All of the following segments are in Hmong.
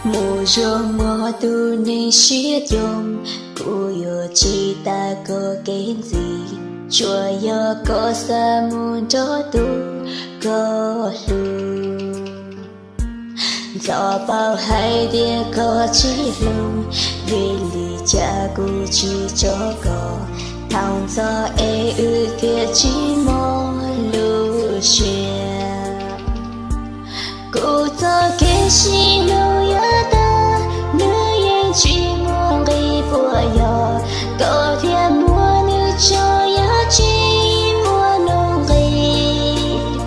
Mus zuag muag tus neeg siab coo, kuv yuav tsis tas koj kev ntxiv. Tsuas yog koj xav mus nrog tus koj hlub. Ntxov paub hais tias koj tsis hlub, vim li cas kuv tsis tso koj. Thaum ntxov es wb thiaj tsis mob lub siab. Kuv txoj kev sib hlub yuav tag, nws yeej tsis muaj nqis puas yog koj thiaj muab nws tso, yog tsis muaj nuj nqis.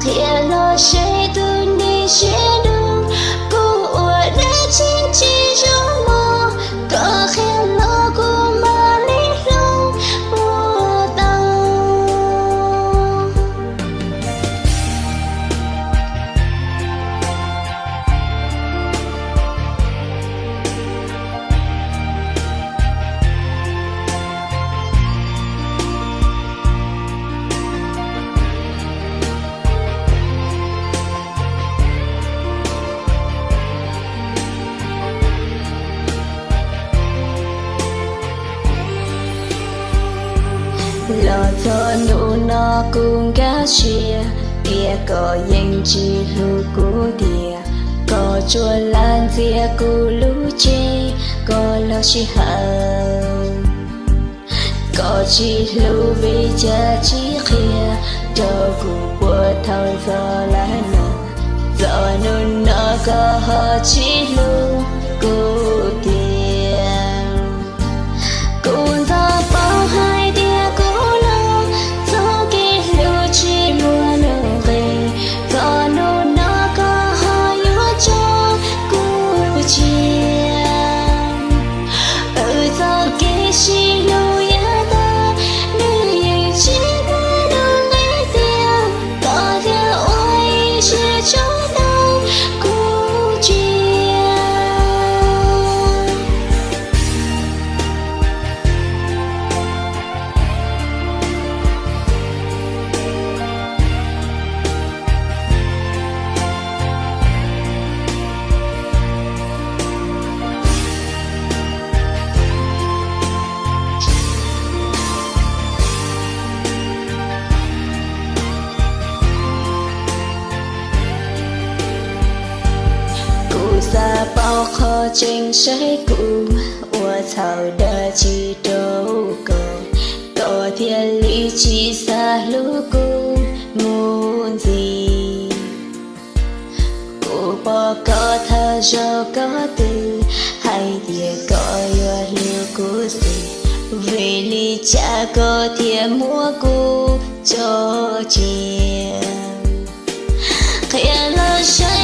Qhia los seb tus neeg siab dub, kuv ua dab tsi tsis zoo mog, koj qhia los kuv mam li hlub ua tau. Los txog hnub no kuv nkag siab, tias koj yeej tsis hlub kuv tiag. Koj tsuas lam ntxias kuv lub cev, koj lub sij hawm. Koj tsis hlub vim cas tsis qhia rau kuv puas thaum ntxov lawm no. Txog hnub no koj ho tsis hlub kuv tiag. Kuv ntxov paub hais tias kuv los txoj kev hlub tsis muaj nuj nqis. Txog hnub no koj ho yuav tso kuv cia. Wb txoj kev sib hlub yuav tag, nws yeej tsis muaj nuj nqis tiag. Koj thiaj ua ib siab tso tau kuv cia. Kuv xav paub qhov tseeb saib kuv ua txhaum dab tsi rau koj, koj thiaj li tsis xav hlub kuv mus ntxiv. Kuv pom koj thawj zaug koj twb hais tias koj yuav hlub kuv xwb, vim li cas koj thiaj muab kuv tso cia? Qhia los saib